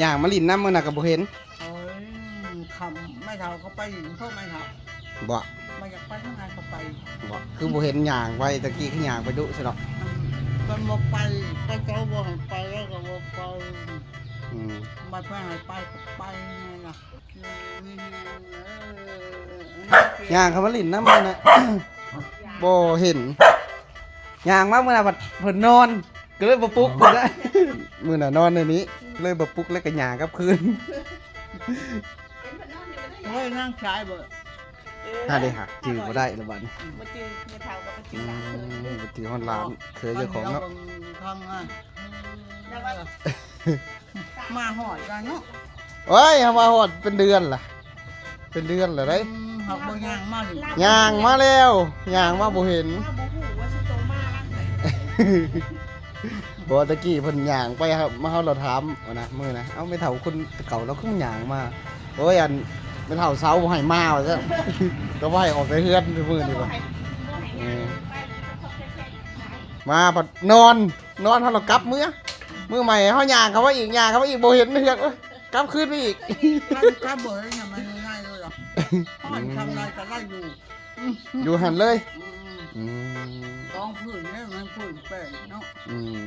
ຍ່າງມາຫຼິ້ນນຳມື້ນັ້ນກໍບໍ່ເຫັນ. ໂອ້ຍ ຄ່ຳ ແມ່ເຖົ້າເຂົາໄປຫຼິ້ນ ພວກແມ່ເຖົ້າ ບໍ່ ບໍ່ຢາກໄປທາງໃດກໍໄປ ບໍ່ ຄືບໍ່ເຫັນຍ່າງໄປ ຕະກີ້ຄືຍ່າງໄປດຸຊະດອກ. ເພິ່ນບໍ່ໄປ ເຂົາເຈົ້າບໍ່ໃຫ້ໄປ ແລ້ວກໍບໍ່ໄປ. ອືມ ບັດເພິ່ນໃຫ້ໄປກໍໄປນັ້ນລະ. ຍ່າງເຂົ້າມາຫຼິ້ນນຳມື້ນະ ບໍ່ເຫັນ. ຍ່າງມາມື້ນະ ພັດເພິ່ນນອນ ກໍເລີຍບໍ່ປຸກເພິ່ນນະ. ມື້ນະນອນໃນນີ້ ເລີຍບໍ່ປຸກ ແລ້ວກໍຍ່າງກັບຄືນ. ໂອ້ຍ ນາງຊາຍບໍ່ ຫາເດ້ຫາ ຈື່ບໍ່ໄດ້ລະບັດນີ້. ບໍ່ຈື່ ແມ່ເຖົ້າກໍບໍ່ຈື່ຫຼານ. ອືມ ບໍ່ຈື່ຮອດຫຼານ ເຂີເຈົ້າຂອງເນາະ. ມາຮອດກັນເນາະ. ໂອ້ຍ ເຮົາມາຮອດເປັນເດືອນລະ ເປັນເດືອນລະເດ້. ອືມ ເຮົາບໍ່ຍ່າງມາຢູ່ ຍ່າງມາແລ້ວ ຍ່າງມາບໍ່ເຫັນ. ເຮົາບໍ່ຮູ້ວ່າຊິໂຕມາຫຼັງໃດ. ບໍ່ ຕະກີ້ເພິ່ນຍ່າງໄປ ເຮົາ ມາ ເຮົາລະຖາມຫັ້ນນະ ມື້ນະ ເອົ້າ ແມ່ເຖົ້າຄົນເກົ່າລາວຄືຍ່າງມາ. ໂອ້ຍ ອັນແມ່ເຖົ້າເຊົາບໍ່ໃຫ້ມາວ່າຊັ້ນ ກໍບໍ່ໃຫ້ອອກແຕ່ເຮືອນມື້ນີ້ວ່າ. ເອີ ມາພັດນອນ ນອນ ເຮົາລະກັບເມືອ. ມື້ໃໝ່ເຮົາຍ່າງເຂົ້າມາອີກ ຍ່າງເຂົ້າມາອີກ ບໍ່ເຫັນເຮືອນ ເອີຍ ກັບຄືນໄປອີກ. ຄັນກັບບໍ່ເຫັນຫຍັງມັນງ່າຍເລີຍລະ ຮ້ອນຊ່ຳໃດກໍໄດ້ຢູ່ ຢູ່ຫັ້ນເລີຍ. ອືມ ອືມ ສອງພື້ນເດ້ ມັນພື້ນແປ້ງເນາະ. ອືມ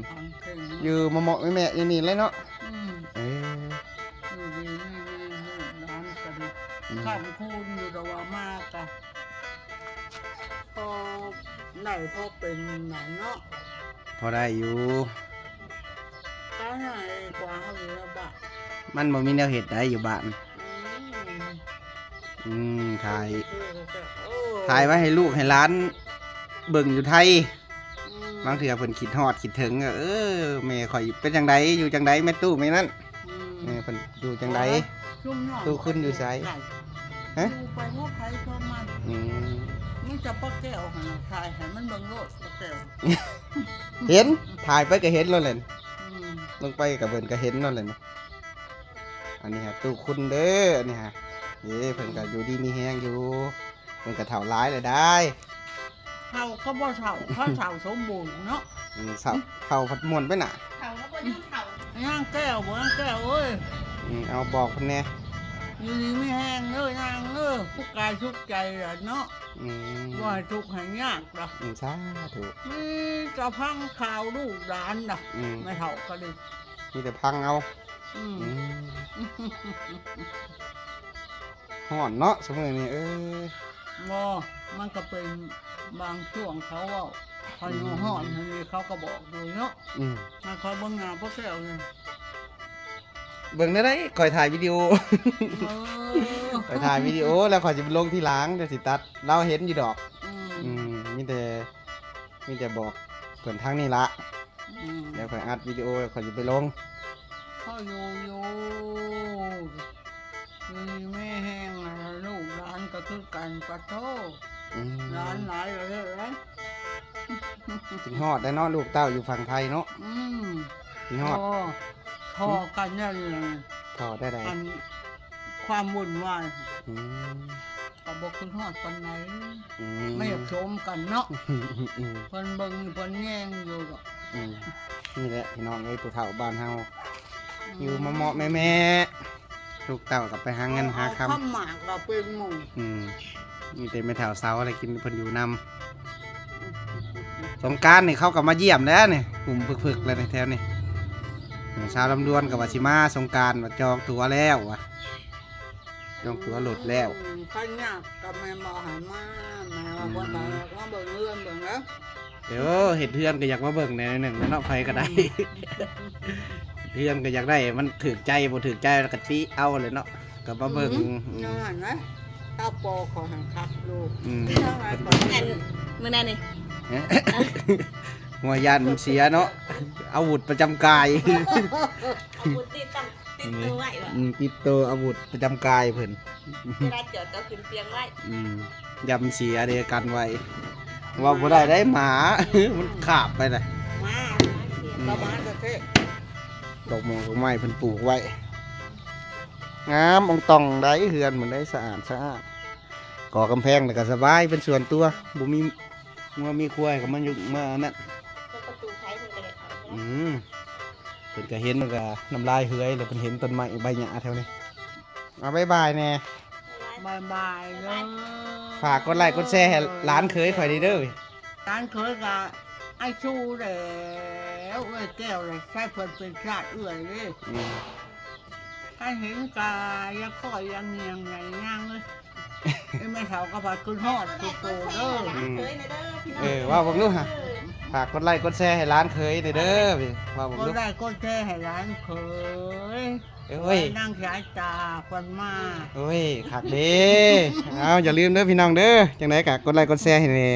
ຢູ່ເມາະໆແມະໆຢູ່ນີ້ເລີຍເນາະ. ອືມ ເອີ ຢູ່ດີມີແຮງ ລູກຫຼານກໍດີ. ອືມ ຄ້ຳຄູນຢູ່ ແຕ່ວ່າມາກໍພໍໄດ້ພໍເປັນນັ້ນເນາະ. ພໍໄດ້ຢູ່ ຂາຍໃຫ້ກວ່າເຮົາຢູ່ລະບາດ ມັນບໍ່ມີແນວເຮັດໃດຢູ່ບ້ານ. ອືມ ອືມ ຂາຍ ເອີ ຂາຍໄວ້ໃຫ້ລູກໃຫ້ຫຼານເບິ່ງຢູ່ໄທ. ອືມ ບາງເທື່ອເພິ່ນຄິດຮອດຄິດເຖິງ ເອີ ແມ່ຂ້ອຍເປັນຈັ່ງໃດ ຢູ່ຈັ່ງໃດ ແມ່ຕູ້ແມ່ນັ້ນ. ອືມ ເອີ ເພິ່ນຢູ່ຈັ່ງໃດ ຕູ້ຄຸນຢູ່ໃສ? ຮະ ຢູ່ໄປຫົວໃຜພວກມັນ. ອືມ ມີແຕ່ປ້າແກ້ວຫັ້ນນະ ຖ່າຍໃຫ້ມັນເບິ່ງໂລດ ປ້າແກ້ວ. ເຫັນ ຖ່າຍໄປກໍເຫັນໂລດແຫຼະ. ອືມ ລົງໄປກໍເພິ່ນກໍເຫັນໂລດແຫຼະ. ອັນນີ້ຮະ ຕູ້ຄຸນເດີ ອັນນີ້ຮະ. ເອີ ເພິ່ນກໍຢູ່ດີມີແຮງຢູ່ ເພິ່ນກໍເຖົ້າຫຼາຍແລ້ວໄດ໋. ເຖົ້າກໍບໍ່ເຖົ້າ ເຂົາເຖົ້າສົມບູນເນາະ. ອືມ ເຖົ້າ ເຖົ້າພັດມ່ວນໄປນະ ເຖົ້າແລ້ວບໍ່ຍັງເຖົ້າ. ນາງແກ້ວ ບໍ່ ນາງແກ້ວເອີຍ. ອືມ ເອົາບອກເພິ່ນແດ່ ຢູ່ດີມີແຮງເດີນາງເດີ ສຸກກາຍສຸກໃຈລະເນາະ. ອືມ ບໍ່ໃຫ້ທຸກໃຫ້ຍາກລະ. ອືມ ສາທຸ. ມີແຕ່ຟັງຂ່າວລູກຫຼານນະ. ອືມ ແມ່ເຖົ້າກໍດີ ມີແຕ່ຟັງເອົາ. ອືມ ອືມ ຮ້ອນເນາະຊຸມື້ນີ້. ເອີ ບໍ່ ມັນກໍເປັນບາງຊ່ວງເຂົາເວົ້າ ພາຍຸ ອືມ ຮ້ອນ ອັນນີ້ເຂົາກໍບອກຢູ່ເນາະ. ອືມ ໃຫ້ຂ້ອຍເບິ່ງໜ້າພໍ່ແກ້ວນີ້ ເບິ່ງແນວໃດ? ຂ້ອຍຖ່າຍວິດີໂອ. ເອີ ຂ້ອຍຖ່າຍວິດີໂອແລ້ວຂ້ອຍຊິໄປລົງທີຫຼັງ ດຽວຊິຕັດ ລາວເຫັນຢູ່ດອກ. ອືມ ອືມ ມີແຕ່ ມີແຕ່ບອກເພິ່ນທາງນີ້ລະ. ອືມ ດຽວຂ້ອຍອັດວິດີໂອແລ້ວຂ້ອຍຊິໄປລົງ. ເຂົາຢູ່ ຢູ່ ຢູ່ດີມີແຮງ ລູກຫຼານກໍຄືກັນ. ປະໂທ ອືມ ຫຼານຫຼາຍເລີຍ. ຄິດຮອດໄດ໋ເນາະ ລູກເຕົ້າຢູ່ຝັ່ງໄທເນາະ. ອືມ ຄິດຮອດ. ໂອ້ ພໍກັນແນ່ເລີຍ ພໍໄດ້ໃດ ອັນ ຄວາມວຸ່ນວາຍ. ອືມ ກໍບໍ່ຄືຮອດປານໃດ. ອືມ ມາຢາກຊົມກັນເນາະ. ອືມ ເພິ່ນເບິ່ງເພິ່ນແຍງຢູ່ດອກ. ອືມ ນີ້ແຫຼະພີ່ນ້ອງເອີຍ ຜູ້ເຖົ້າບ້ານເຮົາ ອືມ ຢູ່ເມາະໆແມະໆ ລູກເຕົ້າກໍໄປຫາເງິນຫາຄຳ. ເອົາຄຳໝາກກໍເປັນໝູ່. ອືມ ມີແຕ່ແມ່ເຖົ້າເຊົາແຫຼະກິນ ເພິ່ນຢູ່ນຳ. ສົງການນີ້ເຂົາກໍມາຢ້ຽມແລ້ວນີ້ ຫຸ້ມເພິກໆແລ້ວນີ້ ແຖວນີ້. ອືມ ຊາວລຳດວນກໍວ່າຊິມາສົງການ ວ່າຈອງຕົ໋ວແລ້ວວ່າ ຈອງຕົ໋ວລົດແລ້ວ. ອືມ ຄັນຍາກກໍແມ່ນບໍ່ໃຫ້ມາ ແມ່ວ່າ ອືມ ບໍ່ຕ້ອງມາເບິ່ງເຮືອນເບິ່ງແລ້ວ. ເອີ ເຮັດເຮືອນກໍຢາກມາເບິ່ງແດ່ໜຶ່ງເນາະ ໃຜກໍໄດ້. ອືມ ເຮັດເຮືອນກໍຢາກໄດ້ ມັນຖືກໃຈບໍ່ຖືກໃຈແລ້ວກໍຕິເອົາແຫຼະເນາະ. ກໍມາເບິ່ງ ອືມ ອືມ ນັ້ນນະ ຕາປໍຂໍໃຫ້ຄັກລູກ. ອືມ ອັນ ມື້ນັ້ນນີ້ ຫົວຢ້ານມັນເສຍເນາະ ອາວຸດປະຈຳກາຍ. ອາວຸດຕິດຕຳ ຕິດໂຕໄວ້ວ່າ ອືມ ຕິດໂຕອາວຸດປະຈຳກາຍເພິ່ນ ເວລາຈອດກໍຂຶ້ນຕຽງໄວ້. ອືມ ຢ້ານມັນເສຍເດ້ ກັນໄວ້. ອືມ ເວົ້າບໍ່ໄດ້ໄດ໋ ໝາ ມັນຄາບໄປນະ ໝາ ອືມ ປະມານກະເທະ. ດອກໝອກດອກໄມ້ເພິ່ນປູກໄວ້ ງາມອອງຕອງໄດ໋ ເຮືອນເພິ່ນໄດ໋ ສະອາດສະອ້ານ. ກໍ່ກຳແພງແລ້ວກໍສະບາຍ ເປັນສ່ວນຕົວ ບໍ່ມີງົວມີຄວາຍກໍມາຢູ່ ມາອັນນັ້ນ. ເປີດປະຕູໄຂເພິ່ນກໍໄດ້ເຂົ້າ. ອືມ ເພິ່ນກໍເຫັນ ເພິ່ນກໍນ້ຳລາຍເຫືອຍ ແລ້ວເພິ່ນເຫັນຕົ້ນໄມ້ໃບຫຍ້າແຖວນີ້. ເອົາ ບາຍບາຍແດ່. ບາຍບາຍເດີ. ຝາກກົດໄລກົດແຊໃຫ້ຫຼານເຂີຍຂ້ອຍນີ້ເດີ. ຫຼານເຂີຍກໍອ້າຍຊູແຫຼະ ເອື້ອຍແກ້ວແຫຼະ ໃຊ້ເພິ່ນເປັນຊາດເອື້ອຍເດ້. ອືມ ຄັນເຫັນກໍຢ່າຄ້ອຍຢ່າງຽງໃຫຍ່ນາງເອີຍ. ເອີ ແມ່ເຖົ້າກໍພາຂຶ້ນຮອດຄືໂຕເດີ. ອືມ ເອີ ເວົ້າເບິ່ງດູຫະ. ເອີ ຝາກກົດໄລກົດແຊໃຫ້ຫຼານເຂີຍແດ່ເດີ. ເວົ້າເບິ່ງດູ. ກົດໄລກົດແຊໃຫ້ຫຼານເຂີຍ. ໂອ້ຍ ນາງສາຍຕາເພິ່ນມາ. ໂອ້ຍ ຄັກເດ້. ເອົາ ຢ່າລືມເດີພີ່ນ້ອງເດີ. ຈັ່ງໃດກໍກົດໄລກົດແຊໃຫ້ແດ່.